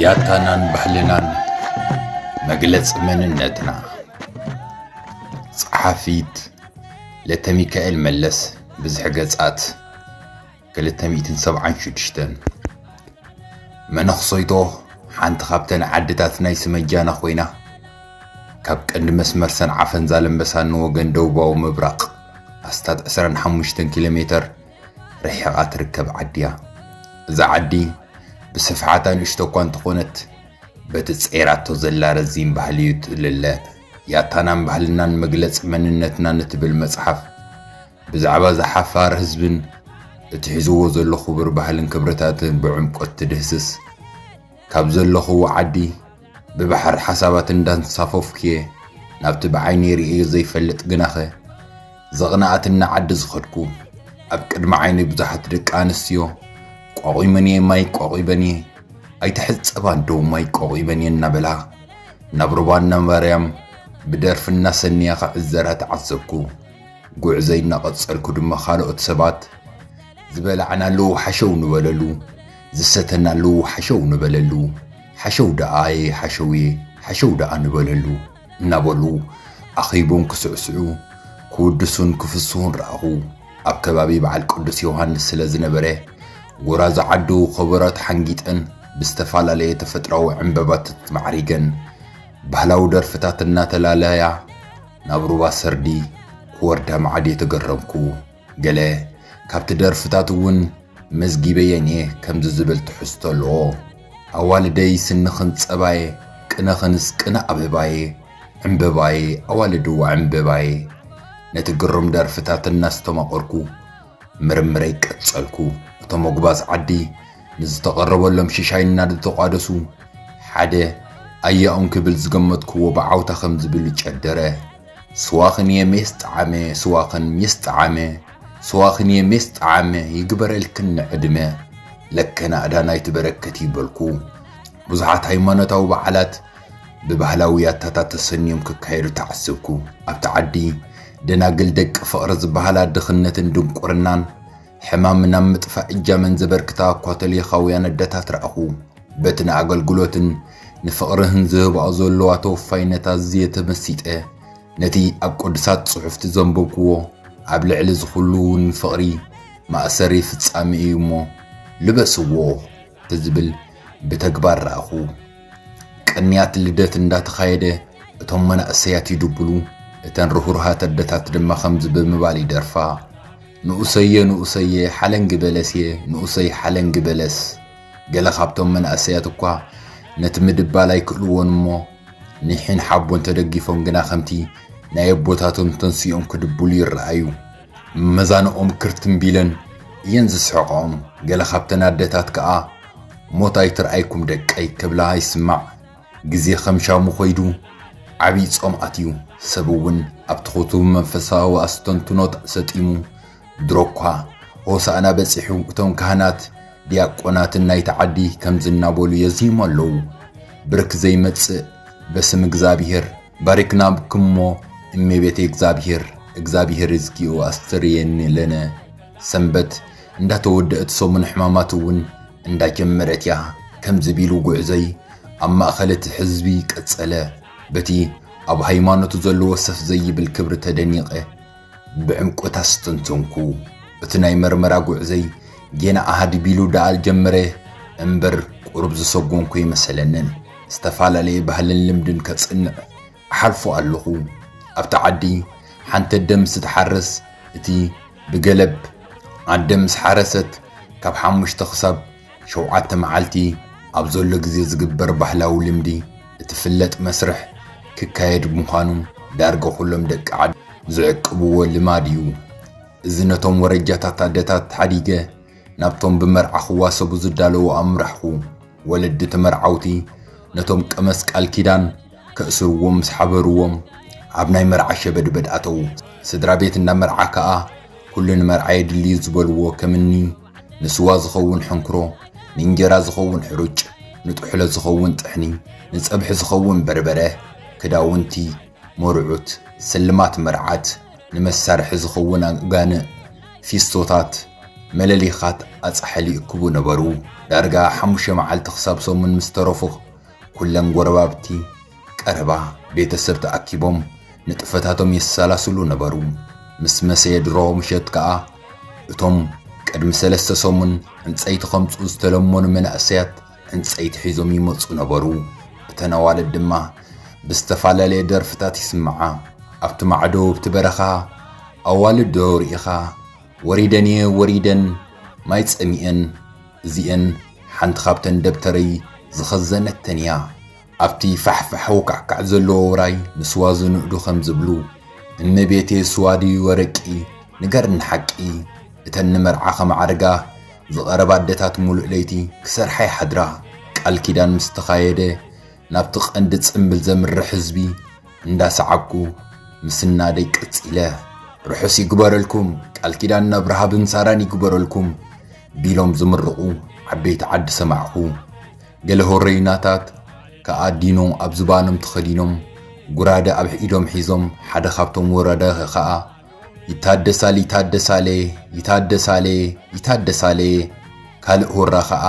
ያታናን ባህልናን መግለጺ መንነትና። ጸሓፊት ለተሚካኤል መለስ፣ ብዝሒ ገጻት ክልተ ሚእትን ሰብዓን ሽዱሽተን። መነኽሰይቶ ሓንቲ ካብተን ዓድታት ናይ ስመጃና ኮይና፣ ካብ ቀንዲ መስመር ሰንዓፈን ዛላምበሳን ንወገን ደቡባዊ ምብራቕ ኣስታት ዕስራን ሓሙሽተን ኪሎ ሜተር ርሒቓ ትርከብ ዓዲ እያ። እዛ ዓዲ ብስፍሓታ ንእሽቶ እኳ እንተኾነት፣ በቲ ጸይራቶ ዘላ ረዚን ባህሊ እዩ ትልለ። ያታናን ባህልናን መግለጺ መንነትናን እትብል መጽሓፍ፣ ብዛዕባ እዚ ሓፋር ህዝብን እቲ ሒዝዎ ዘሎ ክቡር ባህልን ክብርታትን ብዕምቆት ትድህስስ። ካብ ዘለኹዎ ዓዲ ብባሕሪ ሓሳባት እንዳንሳፈፍኩ እየ ናብቲ ብዓይነይ ርእየ ዘይፈልጥ ግናኸ ዘቕንኣትና ዓዲ ዝኸድኩ። ኣብ ቅድሚ ዓይነይ ብዙሓት ደቂ ኣንስትዮ፣ "ቋቒመን እየ፣ ማይ ቋቒበን እየ፣ ኣይትሕጸባ እንዶ ማይ ቋቒበን እየ" እናበላ ናብ ሩባ እናመርያ ብደርፊ እናሰነያ ክዕዘራ ተዓዘብኩ። ጉዕዞይ እናቐጸልኩ ድማ ካልኦት ሰባት፣ "ዝበላዕናሉ ሓሸው ንበለሉ፣ ዝሰተናሉ ሓሸው ንበለሉ፣ ሓሸው ደኣ እየ ሓሸው እየ፣ ሓሸው ደኣ ንበለሉ" እናበሉ ኣኺቦም ክስዕስዑ፣ ክውድሱን ክፍስሁን ረኣኹ። ኣብ ከባቢ በዓል ቅዱስ ዮሃንስ ስለ ዝነበረ፣ ጎራዙ ዓዱ ከበሮ ተሓንጊጠን ብዝተፈላለየ ተፈጥሮኣዊ ዕምበባታት ማዕሪገን፣ ባህላዊ ደርፍታት እናተላለያ ናብ ሩባ ሰርዲ ክወርዳ ማዕድ የተገረምኩ። ገለ ካብቲ ደርፍታት እውን መዝጊበየን እየ፣ ከምዚ ዝብል ትሕዝቶ ኣለዎ። "ኣዋልደይ ስንኽን ጸባየ፣ ቅነኽንስ ቅነ ኣበባየ፣ ዕምበባየ፣ ኣዋልድዋ ዕምበባየ።" ነቲ ግሩም ደርፍታት እናስተማቐርኩ ምርምረይ ቀጸልኩ። እቶም ኣጉባዝ ዓዲ ንዝተቐረበሎም ሽሻይ እናተቋደሱ፣ ሓደ ኣያኡን ክብል ዝገመትክዎ ብዓውታ ከም ዝብል ጨደረ። "ስዋኽን እየ ሜስ ጠዓመ፣ ስዋኽን ሜስ ጠዓመ፣ ስዋኽን እየ ሜስ ጠዓመ፣ ይግበረልክን ዕድመ፣ ለከ ናእዳ ናይቲ በረከት" ይበልኩ። ብዙሓት ሃይማኖታዊ በዓላት ብባህላዊ ያታታት ተሰንዮም ክካየዱ ተዓዘብኩ። ኣብቲ ዓዲ ደናግል ደቂ ፍቕሪ ዝበሃላ ድኽነትን ድንቁርናን ሕማምን ኣብ ምጥፋእ እጃመን ዘበርክታ ካቶሊኻውያን ኣደታት ረኣኹ። በቲ ንኣገልግሎትን ንፍቕርህን ዝህባኦ ዘለዋ ተወፋይነት ኣዝየ ተመሲጠ። ነቲ ኣብ ቅዱሳት ጽሑፍቲ ዘንበብክዎ፣ "ኣብ ልዕሊ እዚ ኹሉ እውን ፍቕሪ ማእሰሪ ፍጻሜ እዩ እሞ ልበስዎ" ትዝብል ብተግባር ረኣኹ። ቅንያት ልደት እንዳተኻየደ እቶም መናእሰያት ይድብሉ፣ እተን ርህሩሃት ኣደታት ድማ ከምዚ ብምባል ይደርፋ። "ንኡሰየ ንኡሰየ ሓለንጊ በለስየ፣ ንኡሰይ ሓለንጊ በለስ።" ገለ ካብቶም መናእሰያት እኳ ነቲ ምድባል ኣይክእልዎን እሞ፣ ኒሕን ሓቦን ተደጊፎም ግና ከምቲ ናይ ኣቦታቶም ተንሲኦም ክድብሉ ይረኣዩ። መዛንኦም ክርትም ቢለን እየን ዝስሕቕኦም። ገለ ካብተን ኣደታት ከኣ፣ "ሞት ኣይትርኣይኩም ደቀይ" ክብላ ይስማዕ። ግዜ ከም ሻሙ ኾይዱ ዓብዪ ጾም ኣትዩ። ሰብ እውን ኣብቲ ክቱብ መንፈሳዊ ኣስተንትኖ ሰጢሙ፣ ድሮ እኳ ሆሳእና በጺሑ፣ እቶም ካህናት ዲያቆናትን ናይቲ ዓዲ ከምዚ እናበሉ የዝይሙ ኣለዉ፣ "ብርክ ዘይመጽእ በስም እግዚኣብሔር ባሪክናክሞ እመቤቴ እግዚኣብሔር፣ እግዚኣብሔር ይዝጊኡ ኣስተርየኒ ለነ ሰንበት እንዳተወደአት ሰሙን ሕማማት እውን እንዳጀመረት እያ" ከምዚ ቢሉ ጉዕዞይ ኣብ ማእኸል እቲ ህዝቢ ቀጸለ። በቲ ኣብ ሃይማኖቱ ዘለዎ ሰፍ ዘይብል ክብሪ ተደኒቐ ብዕምቆት ኣስተንተንኩ። እቲ ናይ መርመራ ጉዕዞይ ጌና ኣሃድ ቢሉ ደኣ ጀመረ እምበር ቁሩብ ዝሰጎምኩ ኣይመሰለንን። ዝተፈላለየ ባህልን ልምድን ከጽንዕ እሓልፎ ኣለኹ። ኣብቲ ዓዲ ሓንቲ ኣደ ምስ ትሓርስ፣ እቲ ብገለብ ኣደ ምስ ሓረሰት ካብ ሓሙሽተ ክሳብ ሸውዓተ መዓልቲ ኣብ ዘሎ ግዜ ዝግበር ባህላዊ ልምዲ፣ እቲ ፍለጥ መስርሕ ክካየድ ምዃኑ ዳርጋ ኩሎም ደቂ ዓዲ ዝዕቅብዎ ልማድ እዩ። እዚ ነቶም ወረጃታት ኣደታት ሓዲገ ናብቶም ብመርዓ ክዋሰቡ ዝዳለዉ ኣምራሕኹ። ወለዲ ተመርዓውቲ ነቶም ቀመስ ቃል ኪዳን ከእስርዎም ምስ ሓበርዎም፣ ኣብ ናይ መርዓ ሸበድበድ ኣተዉ። ስድራ ቤት እንዳ መርዓ ከኣ፣ "ኩሉ ንመርዓ የድሊ" እዩ ዝበልዎ፣ ከምኒ ንስዋ ዝኸውን ሕንክሮ፣ ንእንጀራ ዝኸውን ሕሩጭ፣ ንጥሕሎ ዝኸውን ጥሕኒ፣ ንጸብሒ ዝኸውን በርበረ፣ ክዳውንቲ፣ መርዑት፣ ስልማት መርዓት፣ ንመሳርሒ ዝኸውን ኣጋንእ፣ ፊስቶታት፣ መለሊኻት ኣጻሕሊ ይእክቡ ነበሩ። ዳርጋ ሓሙሽተ መዓልቲ ክሳብ ሰሙን ምስ ተረፉ፣ ኩለን ጎረባብቲ፣ ቀረባ፣ ቤተሰብ ተኣኪቦም ንጥፈታቶም የሰላስሉ ነበሩ። ምስ መሰየ ድሮ ምሸት ከኣ፣ እቶም ቅድሚ ሰለስተ ሰሙን ዕንጸይቲ ከምጽኡ ዝተለመኑ መናእሰያት ዕንጸይቲ ሒዞም ይመጹ ነበሩ። እተን ኣዋልድ ድማ ብዝተፈላለየ ደርፍታት ይስምዓ። ኣብቲ ማዕዶ፣ ኣብቲ በረኻ፣ ኣዋልድ ዶ ርኢኻ? ወሪደን እየ፣ ወሪደን፣ ማይ ጸሚኤን። እዚኤን ሓንቲ ካብተን ደብተረይ ዝኸዘነተን እያ። ኣብቲ ፋሕፋሕ ወካዕካዕ ዘለዎ ውራይ፣ ንስዋ ዝንእዱ ከም ዝብሉ፣ "እመቤቴ፣ ስዋ ድዩ ወረቂ? ንገርኒ ሓቂ!" እተን ንመርዓ ከማዕርጋ ዝቐረባ ኣደታት፣ ሙሉእ ለይቲ ክሰርሓ ይሓድራ። ቃል ኪዳን ምስ ተኻየደ፣ ናብቲ ቀንዲ ጽምብል ዘምርሕ ህዝቢ እንዳሰዓብኩ ምስናደይ ቀጺለ። "ርሑስ ይግበረልኩም፣ ቃል ኪዳን ናብ ረሃብን ሳራን ይግበረልኩም" ቢሎም ዝምርቑ ዓበይቲ ዓዲ ሰማዕኹ። ገለ ሆረይናታት ከኣ ዲኖ ኣብ ዝባኖም ተኸዲኖም፣ ጉራደ ኣብ ኢዶም ሒዞም፣ ሓደ ካብቶም ወረደ ከኣ፣ "ይታደሳል፣ ይታደሳሌ፣ ይታደሳሌ፣ ይታደሳሌ"፣ ካልእ ሆራ ከኣ፣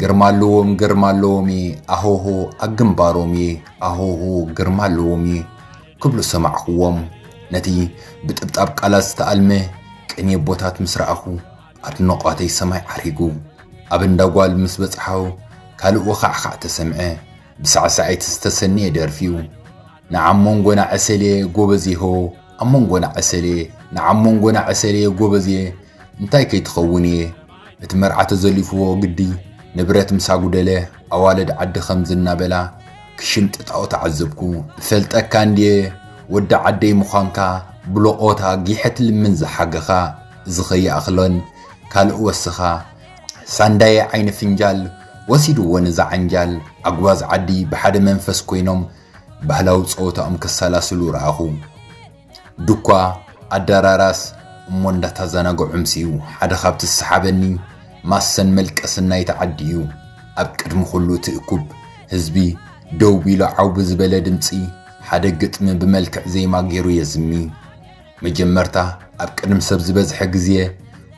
"ግርማ ኣለዎም፣ ግርማ ኣለዎም እየ፣ ኣሆሆ፣ ኣብ ግንባሮም እየ፣ ኣሆሆ፣ ግርማ ኣለዎም እየ" ክብሉ ሰማዕኽዎም። ነቲ ብጥብጣብ ቃላት ዝተኣልመ ቅኔ ኣቦታት ምስ ረኣኹ፣ ኣድናቖተይ ሰማይ ዓሪጉ። ኣብ እንዳ ጓል ምስ በጽሓሁ፣ ካልእ ወኻዕኻዕ ተሰምዐ። ብሳዕሳዒት ዝተሰነየ ደርፊ እዩ። "ንዓሞንጎና ዕሰልየ ጎበዝየ ሆ፣ ኣሞንጎና ዕሰልየ፣ ንዓሞንጎና ዕሰልየ ጎበዝየ፣ እንታይ ከይትኸውን እየ?" እቲ መርዓ ተዘሊፍዎ ግዲ ንብረት ምስ ኣጉደለ፣ ኣዋልድ ዓዲ ከምዚ እናበላ ክሽምጥጣኦ ተዓዘብኩ። "እፈልጠካ እንድየ፣ ወዲ ዓደይ ምዃንካ፣ ብሎቖታ ጊሐ ትልምን ዝሓገኻ፣ እዚ ከይኣኽለን ካልእ ወስኻ፣ ሳንዳየ ዓይኒ ፍንጃል ወሲድዎ ነዛ ዓንጃል።" ኣጉባዝ ዓዲ ብሓደ መንፈስ ኮይኖም ባህላዊ ጸወታኦም ከሰላስሉ ረኣኹ። ዱኳ ኣደራራስ እሞ እንዳተዘናግዑ ኣምስዩ። ሓደ ካብቲ ዝሰሓበኒ ማሰን መልቀስን ናይቲ ዓዲ እዩ። ኣብ ቅድሚ ኩሉ እቲ እኩብ ህዝቢ ደው ቢሉ ዓው ብዝበለ ድምጺ ሓደ ግጥሚ ብመልክዕ ዜማ ገይሩ የዝሚ። መጀመርታ ኣብ ቅድሚ ሰብ ዝበዝሐ ግዜ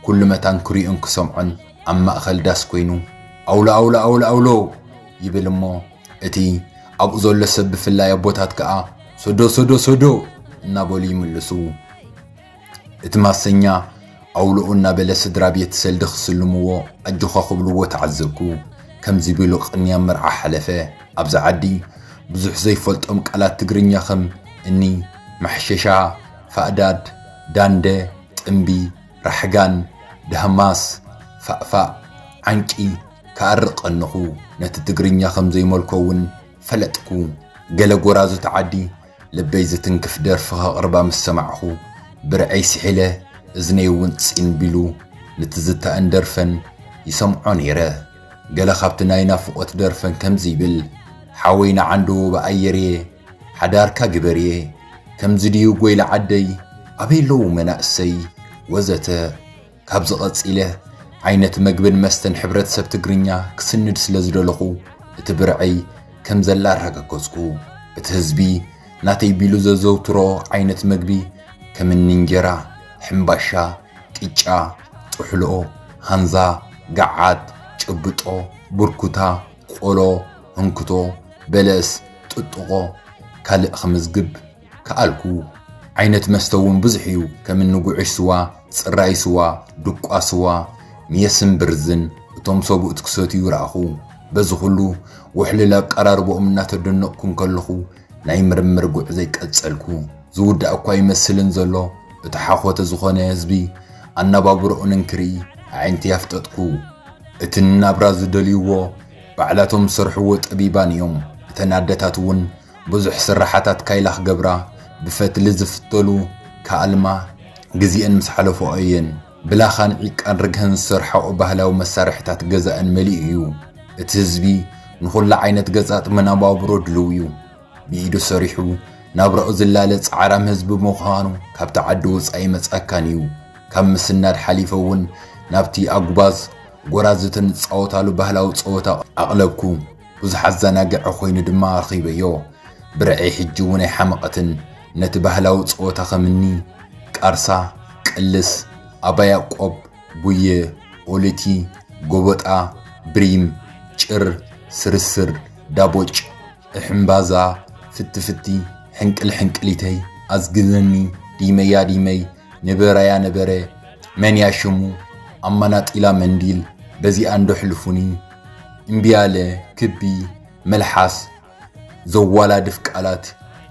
ኩሉ መታን ክሪኦን ክሰምዖን ኣብ ማእከል ዳስ ኮይኑ፣ "ኣውሎ፣ ኣውሎ፣ ኣውሎ፣ ኣውሎ" ይብል እሞ፣ እቲ ኣብኡ ዘሎ ሰብ ብፍላይ ኣቦታት ከኣ "ሶዶ፣ ሶዶ፣ ሶዶ" እናበሉ ይምልሱ። እቲ ማሰኛ ኣውሎኡ እናበለ ስድራ ቤት ሰልዲ ክስልምዎ ኣጆኻ ክብልዎ ተዓዘብኩ። ከምዚ ቢሉ ቅንያ መርዓ ሓለፈ። ኣብዚ ዓዲ ብዙሕ ዘይፈልጦም ቃላት ትግርኛ ከም እኒ ማሕሸሻ፣ ፋእዳድ፣ ዳንደ፣ ጥምቢ፣ ራሕጋን፣ ዳህማስ፣ ፋእፋእ፣ ዓንቂ፣ ክኣሪ ቀነኹ። ነቲ ትግርኛ ከም ዘይመልኮ እውን ፈለጥኩ። ገለ ጎራዙት ዓዲ ልበይ ዝትንክፍ ደርፊ ከቕርባ ምስ ሰማዕኹ፣ ብርዐይ ስሒለ፣ እዝነይ እውን ጺን ቢሉ ንትዝታኣን ደርፈን ይሰምዖ ነይረ። ገለ ካብቲ ናይ ናፍቖት ደርፈን ከምዚ ይብል፣ "ሓወይ ንዓንዶ ብኣየርየ፣ ሓዳርካ ግበርየ፣ ከምዚ ድዩ ጎይላ ዓደይ፣ ኣበይ ኣለዉ መናእሰይ?" ወዘተ። ካብዚ ቀጺለ ዓይነት መግብን መስተን ሕብረተሰብ ትግርኛ ክስንድ ስለ ዝደለኹ፣ እቲ ብርዐይ ከም ዘላ ኣረጋገጽኩ። እቲ ህዝቢ ናተይ ቢሉ ዘዘውትሮ ዓይነት መግቢ ከም እኒ እንጀራ፣ ሕምባሻ፣ ቅጫ፣ ጥሕሎ፣ ሃንዛ፣ ገዓት፣ ጭብጦ፣ ብርኩታ፣ ቆሎ፣ ህንክቶ፣ በለስ፣ ጥጥቖ፣ ካልእ ክምዝግብ ከኣልኩ። ዓይነት መስተ እውን ብዙሕ እዩ፣ ከም እኒ ጉዕሽ ስዋ፣ ጽራይ ስዋ፣ ድቋ ስዋ፣ ሜስን ብርዝን፣ እቶም ሰብኡት ክሰትዩ ረኣኹ። በዚ ኩሉ ውሕሉል ኣቀራርባኦም እናተደነቕኩ እንከለኹ፣ ናይ ምርምር ጉዕዞይ ቀጸልኩ። ዝውዳእ እኳ ኣይመስልን ዘሎ፣ እቲ ሓኾተ ዝኾነ ህዝቢ ኣነባብራኡን እንክርኢ ኣዒንቲ ኣፍጠጥኩ። እቲ ንናብራ ዝደልይዎ ባዕላቶም ዝሰርሕዎ ጠቢባን እዮም። እተን ኣደታት እውን ብዙሕ ስራሓታት ካይላ ክገብራ፣ ብፈትሊ ዝፍተሉ ክኣልማ ግዜአን ምስ ሓለፈኦ እየን ብላኻን ዒቃን ርግሀን ዝሰርሓኦ ባህላዊ መሳርሕታት ገዛእን መሊኡ እዩ። እቲ ህዝቢ ንኹሉ ዓይነት ገጻጥ መነባብሮ ድልው እዩ። ብኢዱ ሰሪሑ ናብራኡ ዝላለ ጻዕራም ህዝቢ ብምዃኑ፣ ካብቲ ዓዲ ወጻኢ መጻካን እዩ። ካብ ምስናድ ሓሊፈ እውን ናብቲ ኣጉባዝ ጎራዙት ንጻወታሉ ባህላዊ ጸወታ ኣቕለብኩ። ብዙሕ ኣዘናግዒ ኮይኑ ድማ ረኺበዮ። ብርዐይ ሕጂ እውን ኣይሓመቐትን። ነቲ ባህላዊ ጸወታ ከም እኒ ቃርሳ፣ ቅልስ፣ ኣባያ ቆብ፣ ቡየ፣ ኦለቲ፣ ጎበጣ፣ ብሪም፣ ጭር፣ ስርስር፣ ዳቦጭ፣ እሕምባዛ፣ ፍትፍቲ፣ ሕንቅል ሕንቅሊተይ፣ ኣዝግዘኒ፣ ዲመያ ዲመይ፣ ነበራያ ነበረ፣ መንያ ሽሙ፣ ኣማናጢላ መንዲል፣ በዚኣ እንዶ ሕልፉኒ፣ እምቢያለ፣ ክቢ፣ መልሓስ፣ ዘዋላድፍ ቃላት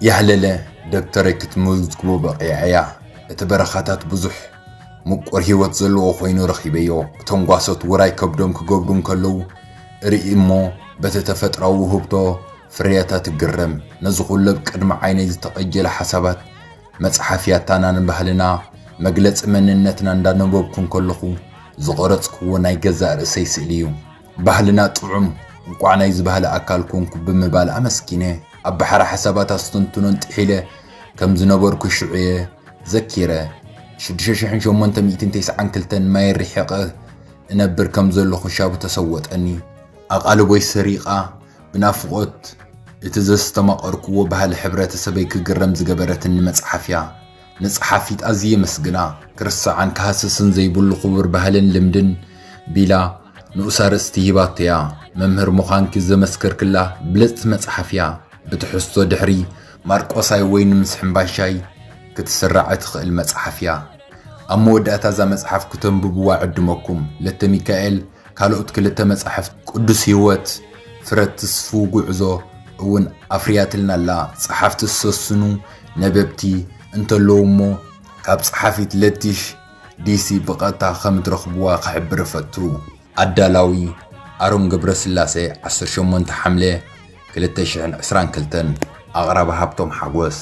ያህለለ ደብተረይ ክትምዝግቦ በቒዐያ። እቲ በረኻታት ብዙሕ ምቁር ህይወት ዘለዎ ኮይኑ ረኺበዮ። እቶም ጓሶት ውራይ ከብዶም ክገብሩ እንከለዉ እርኢ እሞ በቲ ተፈጥራዊ ውህብቶ ፍርያታ ትግረም። ነዚ ኩሉ ኣብ ቅድሚ ዓይነይ ዝተቐጀለ ሓሳባት መጽሓፍ ያታና ንባህልና መግለጺ መንነትና እንዳነበብኩ እንከለኹ ዝቐረጽክዎ ናይ ገዛእ ርእሰይ ስእሊ እዩ። ባህልና ጥዑም፣ እንቋዕ ናይዚ ባህሊ ኣካል ኮንኩ ብምባል ኣመስኪነ። ኣብ ባሕሪ ሓሳባት ኣስተንትኖን ጥሒለ ከም ዝነበርኩ ሽዑ እየ ዘኪረ። ሽዱሽተ ሽሕን ሸሞንተ ሚእትን ተስዓን ክልተን ማይ ርሒቐ እነብር ከም ዘለኹ ሻቡ ተሰወጠኒ። ኣቓልቦይ ሰሪቓ ብናፍቖት እቲ ዘስተማቐርክዎ ባህሊ ሕብረተሰበይ ክግረም ዝገበረትኒ መጽሓፍ እያ። ንጸሓፊት ኣዝየ የመስግና። ክርስዓን ክሃስስን ዘይብሉ ክቡር ባህልን ልምድን ቢላ ንኡስ ኣርእስቲ ሂባቶ እያ። መምህር ምዃንኪ ዘመስከርክላ ብልጽቲ መጽሓፍ እያ። ብትሕዝቶ ድሕሪ ማርቆሳይ ወይኒ ምስ ሕምባሻይ ክትስራዕ እትኽእል መጽሓፍ እያ። ኣብ መወዳእታ እዛ መጽሓፍ ክተንብብዋ ዕድመኩም። ለተ ሚካኤል ካልኦት ክልተ መጻሕፍቲ ቅዱስ ህይወት ፍረ ትስፉው ጉዕዞ እውን ኣፍርያትልና ኣላ። ጸሓፍቲ ዝሰስኑ ነበብቲ እንተለዉ እሞ ካብ ጸሓፊት ለቲሽ ዲሲ ብቐጥታ ከም ትረኽብዋ ክሕብር እፈቱ። ኣዳላዊ ኣሮን ገብረስላሴ ዓሰርተ ሸሞንተ ሓምለ ክልተ ሽሕን ዕስራን ክልተን ኣቕራቢ ሃብቶም ሓጎስ።